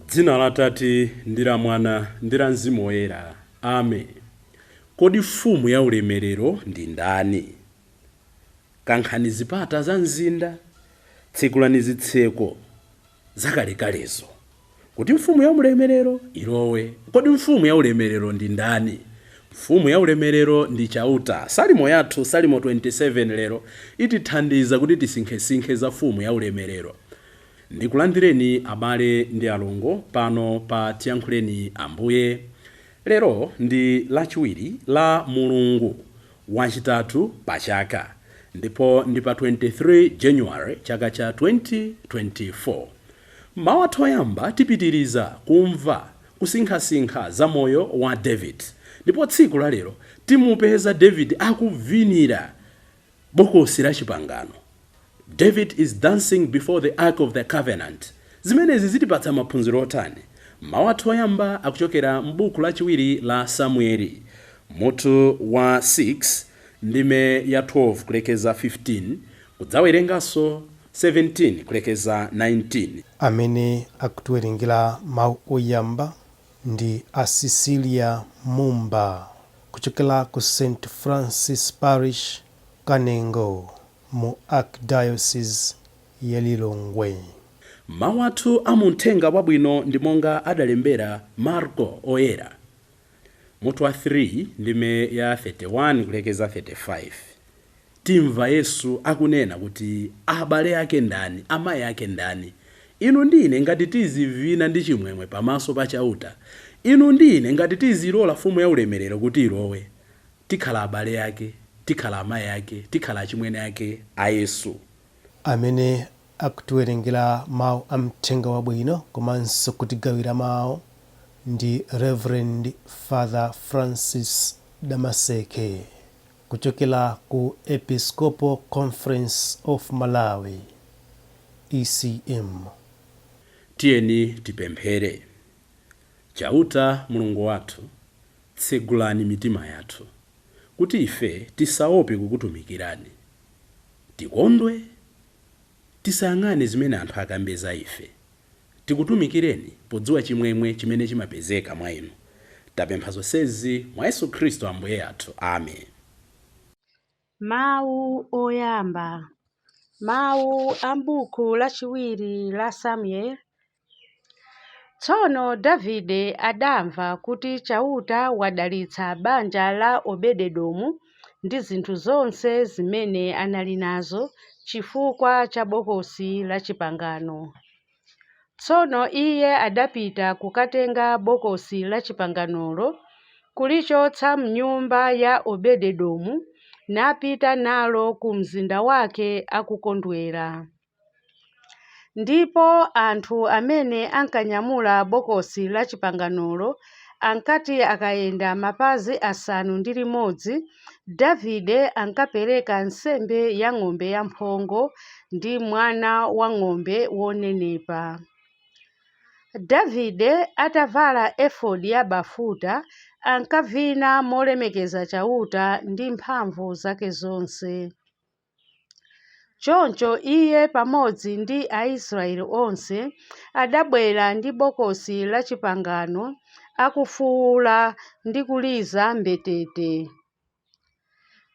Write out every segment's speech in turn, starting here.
Dzina la Tate ndi la Mwana ndi la Mzimu Woyera. Amen. Kodi mfumu ya ulemerero ndi ndani? Kankhani zipata za mzinda, tsekulani zitseko zakalekalezo, kuti mfumu ya ulemerero ilowe. Kodi mfumu ya ulemerero ndi ndani? Mfumu ya ulemerero ndi Chauta. Salimo yathu, Salimo 27 lero, itithandiza kuti tisinkhesinkhe za mfumu ya ulemerero. Ndikulandireni abale ndi alongo pano pa Tiyankhuleni Ambuye. Lero ndi lachiwiri la mulungu wachitatu pa chaka ndipo ndi pa 23 January chaka cha 2024. M'mawu athu oyamba tipitiriza kumva kusinkhasinkha za moyo wa David ndipo tsiku la lero timupeza David akuvinira bokosi la chipangano. David is dancing before the ark of the covenant. Zimenezi zitipatsa maphunziro otani? Mawu athu oyamba akuchokera m'buku lachiwiri la Samueli, mutu wa 6, ndime ya 12 kulekeza 15, kudzawerenganso 17 kulekeza 19. Amene akutiwerengera mawu oyamba ndi a Cecilia Mumba kuchokera ku St Francis Parish, Kanengo mu Archdiocese ya Lilongwe. Mawu athu a mu Mthenga Wabwino ndi monga adalembera Marko Oyera, mutu wa 3, ndime ya 31 kulekeza 35. Timva Yesu akunena kuti abale ake ndani, amayi ake ndani. Inu ndi ine ngati tizivina ndi chimwemwe pamaso pa Chauta, inu ndi ine ngati tizilola mfumu ya ulemerero kuti ilowe, tikhala abale ake, tikhala amayi ake, tikhala achimwene ake a Yesu. Amene akutiwerengera mawu a Mthenga Wabwino komanso kutigawira mawu ndi Rev. Father Francis Damaseke kuchokera ku Episcopal Conference of Malawi, ECM. Tiyeni tipemphere. Chauta Mulungu wathu, tsegulani mitima yathu, kuti ife tisaope kukutumikirani. Tikondwe, tisayang'ane zimene anthu akambe za ife. Tikutumikireni podziwa chimwemwe chimene chimapezeka mwa Inu. Tapempha zonsezi mwa Yesu Khristu Ambuye athu. Amen. Mawu oyamba. Mawu a m'buku lachiwiri la Samueli. Tsono Davide adamva kuti Chauta wadalitsa banja la Obededomu ndi zinthu zonse zimene anali nazo chifukwa cha Bokosi lachipangano. Tsono iye adapita kukatenga Bokosi lachipanganolo, kulichotsa m'nyumba ya Obededomu, napita nalo ku mzinda wake akukondwera. Ndipo anthu amene ankanyamula Bokosi lachipanganolo ankati akayenda mapazi 6, Davide ankapereka nsembe ya ng'ombe yamphongo ndi mwana wa ng'ombe wonenepa. Davide atavala efodi yabafuta, ankavina molemekeza Chauta ndi mphamvu zake zonse. Choncho iye pamodzi ndi Aisraele onse adabwera ndi Bokosi lachipangano akufuula ndi kuliza mbetete.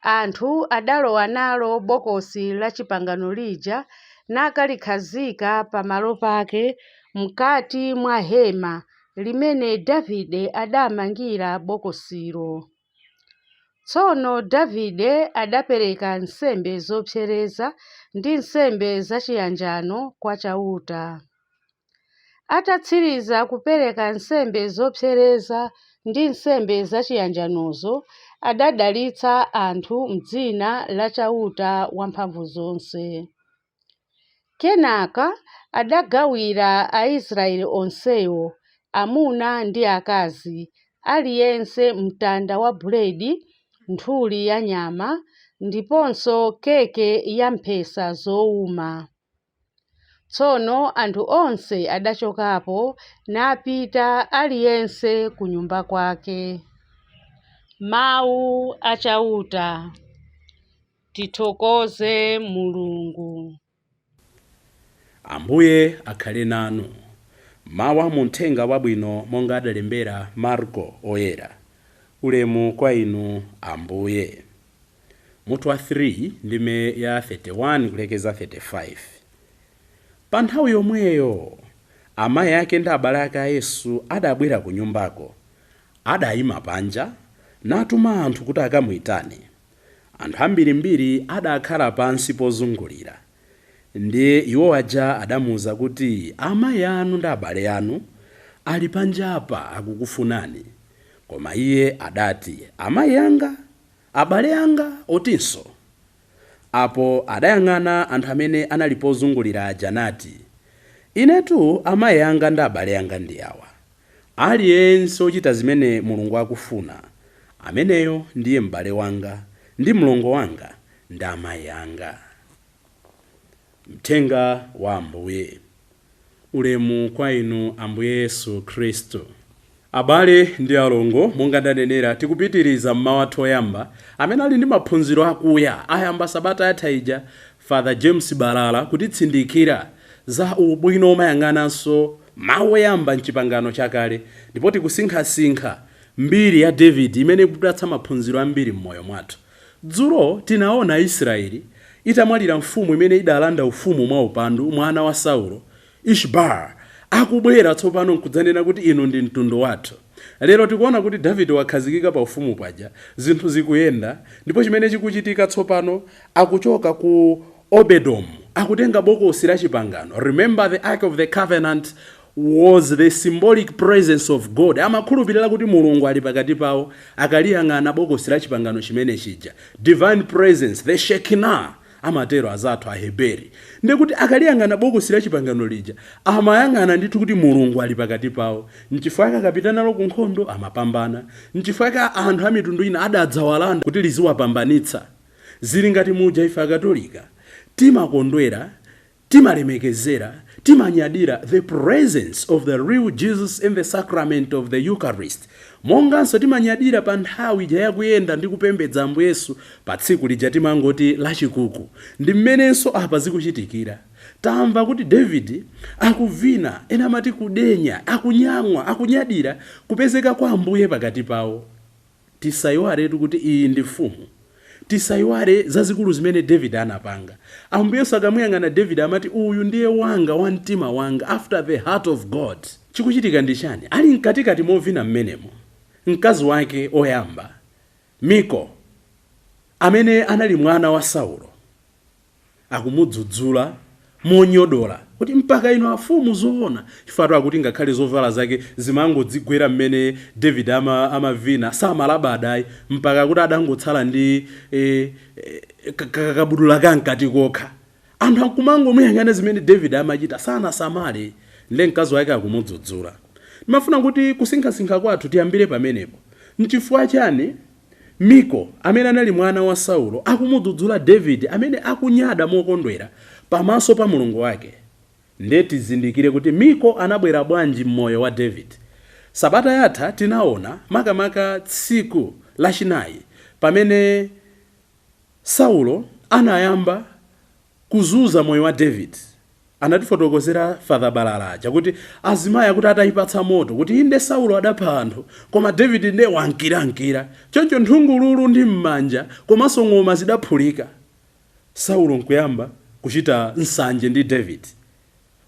Anthu adalowa nalo Bokosi lachipangano lija nakalikhazika pamalo pake m'kati mwa hema limene Davide adaamangira bokosilo. Tsono Davide adapereka nsembe zopsereza ndi nsembe zachiyanjano kwa Chauta. Atatsiriza kupereka nsembe zopsereza ndi nsembe zachiyanjanozo, adadalitsa anthu m'dzina la Chauta Wamphamvuzonse. Kenaka adagawira Aisraele onsewo, amuna ndi akazi, aliyense mtanda wa buledi, nthuli ya nyama, ndiponso keke ya mphesa zouma. Tsono anthu onse adachokapo napita aliyense ku nyumba kwake. Mawu a Chauta. Tithokoze Mulungu. Ambuye akhale nanu. Mawu a muthenga wabwino monga adalembera Marko oyera. Ulemu kwa inu, Ambuye. Mutu wa 3, ndime ya 31 kulekeza 35. Pa nthawi yomweyo amayi ake ndi abale ake a Yesu adabwera ku nyumbako. Adayima panja natuma anthu kuti akamuyitane. Anthu ambirimbiri adakhala pansi pozungulira. Ndiye iwo aja adamuwuza kuti, "Amayi anu ndi abale anu ali panjapa, akukufunani." Koma iye adati, "Amayi anga, abale anga otinso?" Apo adayang'ana anthu amene anali pozungulira aja nati, "Inetu amayi anga ndi abale anga ndi awa. Aliyense ochita zimene Mulungu akufuna, ameneyo ndiye m'bale wanga ndi mlongo wanga ndi amayi anga." Mthenga wa Ambuye. Ulemu kwa inu, Ambuye Yesu Khristu. Abale ndi alongo, monga ndanenera, tikupitiriza mmawu athu oyamba amene ali ndi maphunziro akuya. Ayamba sabata yatha ija Father James Balala kutitsindikira za ubwino omayang'ananso mawu oyamba mchipangano chakale, ndipo tikusinkhasinkha mbiri ya David imene ikutipatsa maphunziro ambiri m'moyo mwathu. Dzulo tinaona Israeli itamwalira mfumu imene idalanda ufumu mwa upandu, mwana wa Saulo, Ishbar, akubwera tsopano nkudzanena kuti, "Inu ndi mtundu wathu." Lero tikuona kuti Davide wakhazikika pa ufumu paja, zinthu zikuyenda, ndipo chimene chikuchitika tsopano, akuchoka ku Obedom akutenga bokosi la chipangano. Remember, the Ark of the Covenant was the symbolic presence of God. Amakhulupirira kuti Mulungu ali pakati pawo akaliyang'ana bokosi la chipangano chimene chija, divine presence, the Shekinah amatero azathu Aheberi. Ndikuti akaliyang'ana bokosi la chipangano lija, amayang'ana ndithu kuti Mulungu ali pakati pawo. Nchifukwa akapita nalo ku nkhondo amapambana. Nchifukwa anthu a mitundu ina adadzawalanda kuti liziwapambanitsa. Zili ngati muja ife Akatolika timakondwera, timalemekezera, timanyadira the presence of the real Jesus in the sacrament of the Eucharist, monganso timanyadira pa nthawi ija yakuyenda ndi kupembedza Ambuye Yesu pa tsiku lija timangoti lachikuku. Ndi mmenenso apa zikuchitikira. Tamva kuti David akuvina, ena amati kudenya, akunyamwa, akunyadira kupezeka kwa Ambuye pakati pawo. Tisayiwaletu kuti iyi ndi mfumu. Tisayiwale zazikulu zimene David anapanga. Ambuye Yesu akamuyang'ana David amati, "Uyu ndiye wanga, wa mtima wanga, after the heart of God." Chikuchitika ndi chani? Ali mkatikati movina mmenemo, mkazi wake oyamba Miko, amene anali mwana wa Saulo, akumudzudzula monyodola kuti, "Mpaka inu afumu, zoona?" Chifukwa akuti ngakhale zovala zake zimangodzigwera mmene David amavina, samalabadayi, mpaka kuti adangotsala ndi kabudula kamkati kokha. Anthu akumangomuyang'ana zimene David amachita, sanasamale. Nde mkazi wake akumudzudzula. Ndimafuna kuti kusinkhasinkha kwathu tiyambire pamenepo. Nchifukwa chani Miko, amene anali mwana wa Saulo, akumudzudzula David amene akunyada mokondwera pamaso pa Mulungu wake? Nde tizindikire kuti Miko anabwera bwanji mmoyo wa David. Sabata yatha tinaona makamaka tsiku lachinayi pamene Saulo anayamba kuzunza moyo wa David. Anatifotokozera Father Balala aja kuti azimayi akuti atayipatsa moto kuti inde, Saulo adapha anthu, koma David nde wankirankira choncho, nthungululu ndi m'manja komanso ng'oma zidaphulika. Saulo nkuyamba kuchita nsanje ndi David.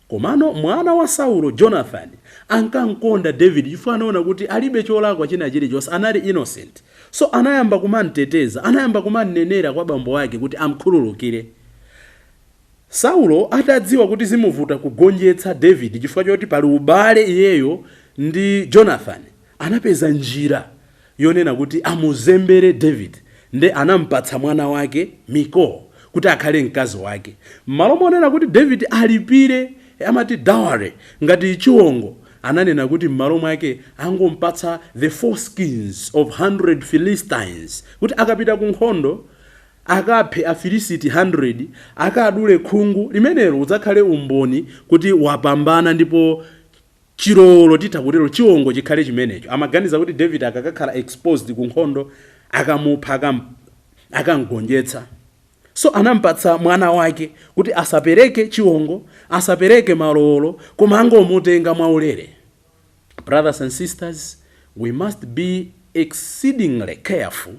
Komano mwana wa Saulo, Jonathan, ankankonda David chifukwa anaona kuti alibe cholakwa china chilichonse, anali innocent. So anayamba kumamteteza, anayamba kumamnenera kwa bambo ake kuti amkhululukire. Saulo atadziwa kuti zimuvuta kugonjetsa David chifukwa choti pali ubale iyeyo ndi Jonathan, anapeza njira yonena kuti amuzembere David. Nde anampatsa mwana wake Miko kuti akhale mkazi wake. M'malo monena kuti David alipire, amati dowry, ngati chiwongo, ananena kuti m'malo mwake angompatsa the foreskins of 100 Philistines, kuti akapita ku nkhondo. Akaphe Afilisiti 100, akadule khungu limenelo, udzakhale umboni kuti wapambana, ndipo chilolo, titha kutero, chiwongo chikhale chimenecho. Amaganiza kuti David akakakhala exposed ku nkhondo, akamupha, akamgonjetsa. So anampatsa mwana wake kuti asapereke chiwongo, asapereke malowolo, koma angomutenga mwaulere. Brothers and sisters, we must be exceedingly careful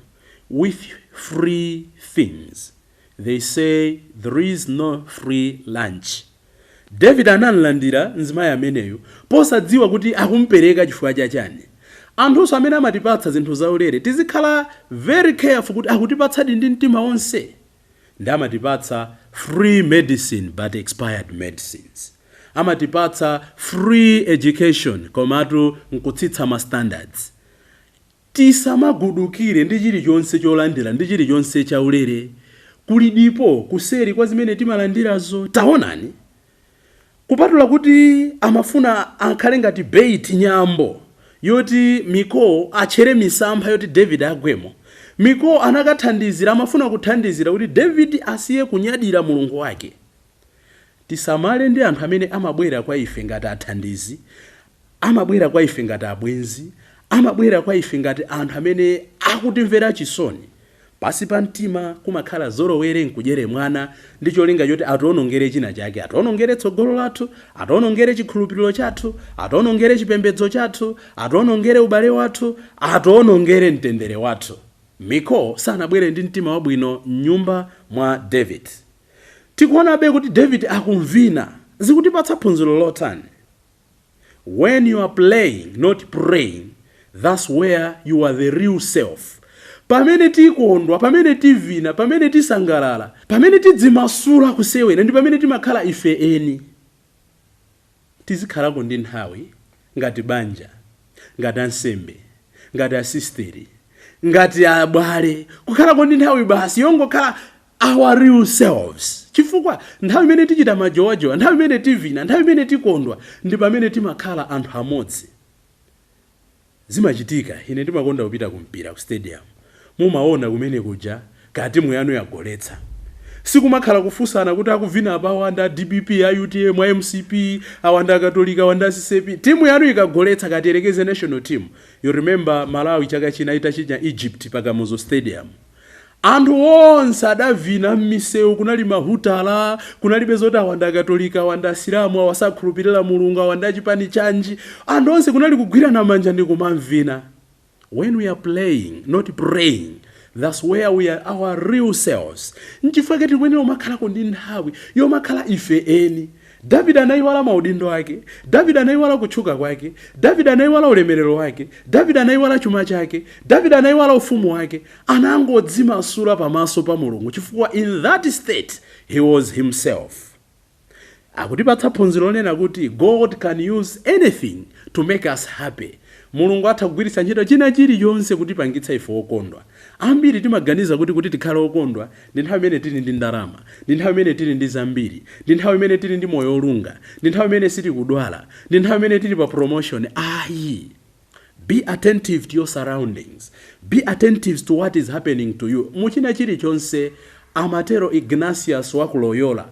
with free things. They say there is no free lunch. David analandira mzimayi ameneyo posadziwa kuti akumpereka chifukwa chachani. Anthunso amene amatipatsa zinthu zaulere, tizikhala very careful kuti akutipatsadi ndi mtima wonse. Ndi amatipatsa free medicine but expired medicines, amatipatsa free education komatu nkutsitsa ma standards. Tisamagudukire ndi chilichonse cholandira, ndi chilichonse chaulere. Kulidipo kuseri kwa zimene timalandirazo. Taonani, kupatula kuti amafuna akhale ngati bait, nyambo yoti Mikol atchere misampha yoti David agwemo, Mikol anakathandizira, amafuna kuthandizira kuti David asiye kunyadira Mulungu wake. Tisamale ndi anthu amene amabwera kwa ife ngati athandizi, amabwera kwa ife ngati abwenzi, amabwera kwa ife ngati anthu amene akutimvera chisoni. Pasi pa mtima kumakhala zolowere nkudyere mwana, ndi cholinga choti atiwonongere china chake, atiwonongere tsogolo lathu, atiwonongere chikhulupiriro chathu, atiwonongere chipembedzo chathu, atiwonongere ubale wathu, atiwonongere mtendere wathu. Mikol sanabwere ndi mtima wabwino mnyumba mwa David. Tikuonabe kuti David akumvina. Zikutipatsa phunziro lotani? When you are playing, not praying, that's where you are the real self. Pamene tikondwa, pamene tivina, pamene tisangalala, pamene tidzimasula kusewera, ndi pamene timakhala ife eni. Tizikhalako ndi nthawi ngati banja, ngati ansembe, ngati asisteri, ngati abale, kukhalako ndi nthawi basi yongokhala our real selves, chifukwa nthawi imene tichita majowajowa, nthawi imene tivina, nthawi imene tikondwa, ndi pamene timakhala anthu amodzi. Zimachitika, ine ndimakonda kupita kumpira ku stadium. Mumaona kumene kuja, ka timu yanu yagoletsa, sikumakhala kufunsana kuti akuvina apa awanda DPP, a UTM, a MCP, awanda Akatolika, awanda CCP. Timu yanu ikagoletsa, katiyerekeze national team, you remember Malawi chaka china itachinya Egypt pa Kamuzu Stadium, anthu onse adavina m'misewu, kunali mahutala, kunalibe zoti awanda Akatolika, awanda Asilamu, awasakhulupirira Mulungu, awanda achipani chanji. Anthu onse kunali kugwirana manja ndi kumamvina. When we are playing, not praying, that's where we are our real selves. Nchifukwa tikuyenera umakhalako ndi nthawi yomakhala ife eni. Davide anayiwala maudindo ake, Davide anayiwala kutchuka kwake, Davide anayiwala ulemerero wake, Davide anayiwala chuma chake, Davide anayiwala ufumu wake. Anangodzimasula pamaso pa Mulungu, chifukwa in that state he was himself. Akutipatsa phunziro lonena kuti God can use anything to make us happy. Mulungu atha kugwiritsa ntchito china chilichonse kutipangitsa ife okondwa. Ambiri timaganiza kuti tikhale okondwa ndi nthawi imene tili ndi ndalama, ndi nthawi imene tili ndi zambiri, ndi nthawi imene tili ndi moyo olunga, ndi nthawi imene sitikudwala, ndi nthawi imene tili pa promotion. Ayi, be attentive to your surroundings, be attentive to what is happening to you. Muchina chilichonse, amatero Ignatius wa ku Loyola,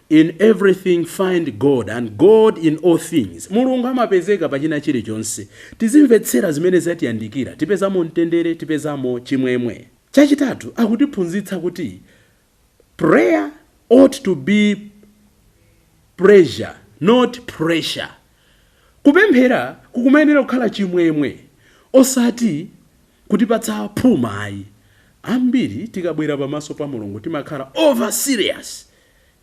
"In everything find God and God in all things." Mulungu amapezeka pachina chilichonse. Tizimvetsera zimene zatiyandikira, tipezamo mtendere, tipezamo chimwemwe. Chachitatu, akutiphunzitsa kuti prayer ought to be pleasure, not pressure. Kupemphera kukumayenera kukhala chimwemwe, osati kutipatsa phuma ayi. Ambiri tikabwera pamaso pa Mulungu timakhala over serious.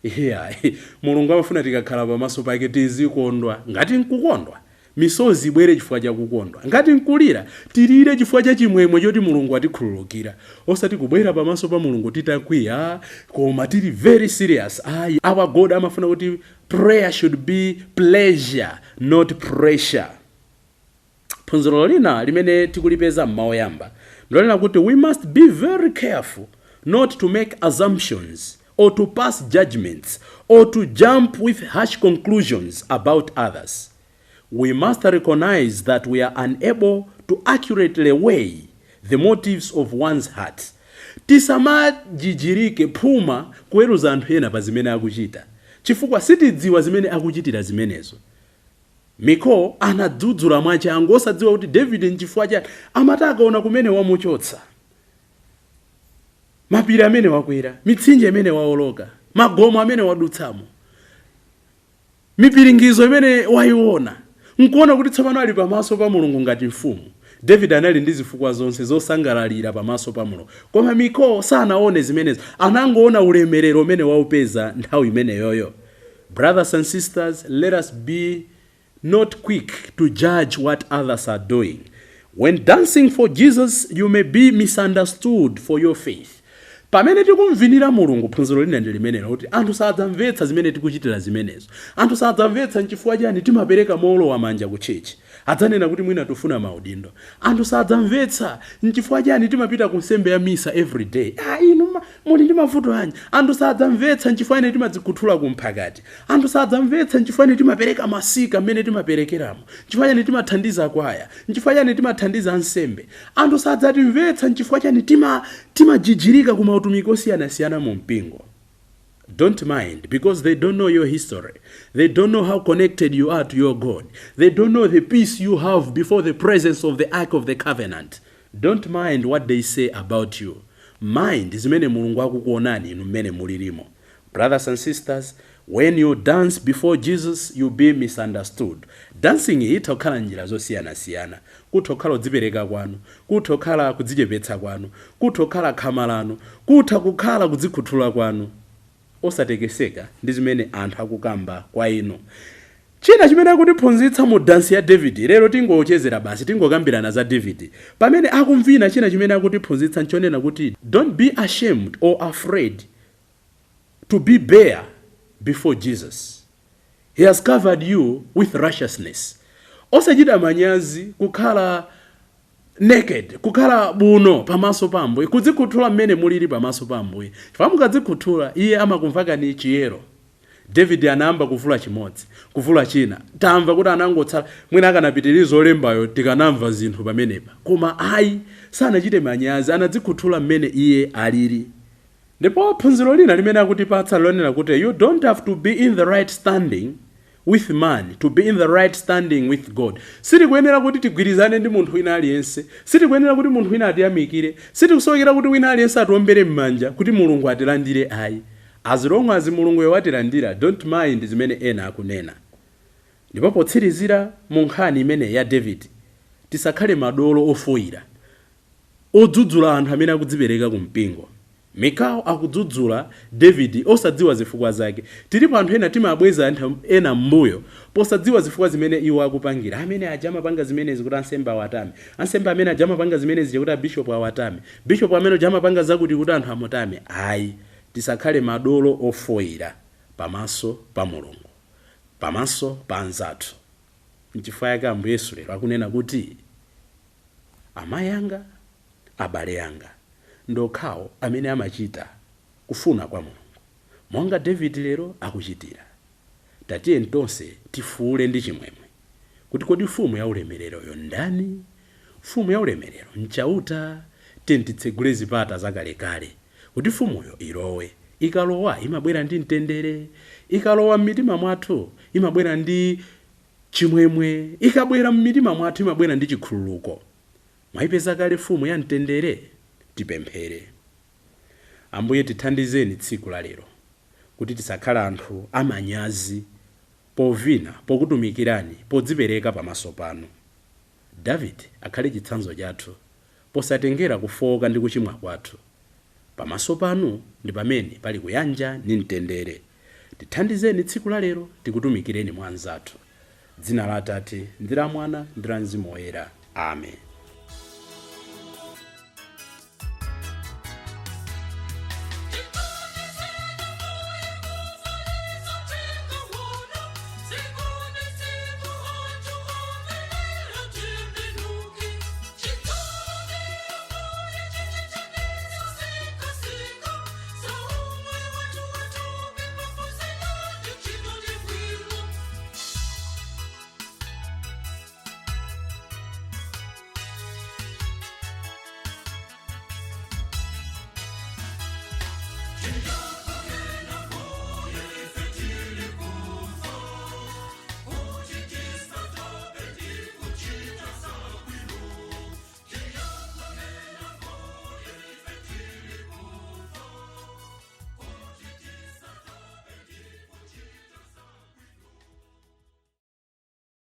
Yeah, Mulungu amafuna tikakhala pamaso pake tizikondwa. Ngati nkukondwa, misozi ibwere chifukwa chakukondwa. Ngati nkulira, tilire chifukwa cha chimwemwe choti Mulungu atikhululukira, osati kubwera pamaso pa Mulungu titakwiya koma tili very serious, ayi. Our God amafuna kuti prayer should be pleasure, not pressure. Phunziro lina limene tikulipeza mmawu yamba ndilonena kuti we must be very careful not to make assumptions or to pass judgments or to jump with harsh conclusions about others. We must recognize that we are unable to accurately weigh the motives of one's heart. Tisamajijirike phuma kuweruza anthu ena pa zimene akuchita, chifukwa sitidziwa zimene akuchitira zimenezo. Mikol anadzudzula mwachangu osadziwa kuti David nchifukwa chani amati akaona kumene wamuchotsa, mapiri amene wakwera, mitsinje imene waoloka, magomo amene wadutsamo, mipiringizo imene wayiona, nkuona kuti tsopano ali pamaso pa Mulungu ngati mfumu. David anali ndi zifukwa zonse zosangalalira pamaso pa Mulungu, koma Mikol sanaone zimenezo, anangoona ulemerero umene waupeza nthawi imeneyoyo. Brothers and sisters, let us be not quick to judge what others are doing. When dancing for Jesus, you may be misunderstood for your faith. Pamene tikumvinira Mulungu, phunziro lina ndi limenelo, kuti anthu sadzamvetsa zimene tikuchitira zimenezo. Anthu sadzamvetsa nchifukwa chani timapereka mowolowa manja ku church, adzanena kuti mwina tifuna maudindo. Anthu sadzamvetsa nchifukwa chani timapita ku nsembe ya misa every day, ah, inu muli ndi mavuto anji. Anthu sadzamvetsa nchifukwa chani timadzikhuthula kumphakati. Anthu sadzamvetsa nchifukwa chani timapereka masika mmene timaperekeramo, nchifukwa chani timathandiza kwaya, nchifukwa chani timathandiza ansembe. Anthu sadzatimvetsa nchifukwa chani timajijirika ku mautumiki osiyanasiyana mu mpingo. Don't mind, because they don't know your history. They don't know how connected you are to your God. They don't know the peace you have before the presence of the Ark of the Covenant. Don't mind what they say about you. Mind zimene Mulungu akukuonani inu mmene mulirimo. Brothers and sisters, when you dance before Jesus, you be misunderstood. Dancing iyi itha kukhala njira zosiyanasiyana. Kutha kukhala kudzipereka kwanu, kutha kukhala kudzichepetsa kwanu, kutha kukhala khama lanu, kutha kukhala kudzikhuthula kwanu. Osatekeseka ndi zimene anthu akukamba kwa inu. China chimene akutiphunzitsa mu dansi ya David lero, tingochezera basi, tingokambirana za David pamene akumvina, china chimene akutiphunzitsa nchonena kuti don't be ashamed or afraid to be bare before Jesus. He has covered you with righteousness. Osachita manyazi kukhala naked, kukhala buno pamaso pa Ambuye, kudzikhuthula mmene mulili pamaso pa Ambuye, chifukwa mukadzikhuthula, iye amakumvakani chiyero. David anayamba kuvula chimodzi, kuvula china, tamva kuti anangotsala. Mwina akanapitiriza olembayo, tikanamva zinthu pamenepa, koma ayi, sanachite manyazi, anadzikhuthula mmene iye alili. Ndipo phunziro lina limene akutipatsa lonena kuti you don't have to be in the right standing with man to be in the right standing with God. Sitikuyenera kuti tigwirizane ndi munthu wina aliyense, sitikuyenera kuti munthu wina atiyamikire, sitikusowekera kuti wina aliyense atiwombere m'manja kuti Mulungu atilandire, ayi. As long as Mulungu watilandira, don't mind zimene ena akunena. Ndipo potsirizira, mu nkhani imene ya David, tisakhale madolo ofoyira odzudzula anthu amene akudzipereka ku mpingo. Mikal akudzudzula David osadziwa zifukwa zake. Tilipo anthu ena timabweza anthu ena m'mbuyo posadziwa zifukwa zimene iwo akupangira. Amene aja amapanga zimenezi kuti ansembe awatame, ansembe amene aja amapanga zimenezi kuti abishopu awatame, bishopu amene aja amapanga zakuti kuti anthu amutame. Ayi, tisakhale madolo ofoyira pamaso pa Mulungu, pamaso pa anzathu. Nchifukwa yake Ambuye Yesu lero akunena kuti amayi anga, abale anga, ndokhawo amene amachita kufuna kwa Mulungu monga David lero akuchitira. Tatiye tonse tifuule ndi chimwemwe kuti kodi mfumu ya ulemereroyo ndani? Mfumu ya ulemerero nchauta. Tiye titsegule zipata zakalekale kuti mfumuyo ilowe. Ikalowa, imabwera ndi mtendere. Ikalowa m'mitima mwathu, imabwera ndi chimwemwe. Ikabwera m'mitima mwathu, imabwera ndi chikhululuko. Mwayipeza kale mfumu ya mtendere? Tipemphere. Ambuye, tithandizeni tsiku la lero kuti tisakhale anthu amanyazi povina, pokutumikirani, podzipereka pamaso panu. David akhale chitsanzo chathu posatengera kufowoka ndi kuchimwa kwathu. Pamaso panu ndi pamene pali kuyanja ndi mtendere. Tithandizeni tsiku la lero tikutumikireni mwa anzathu. Dzina la Atate ndi la Mwana ndi la Mzimu Woyera. Amen.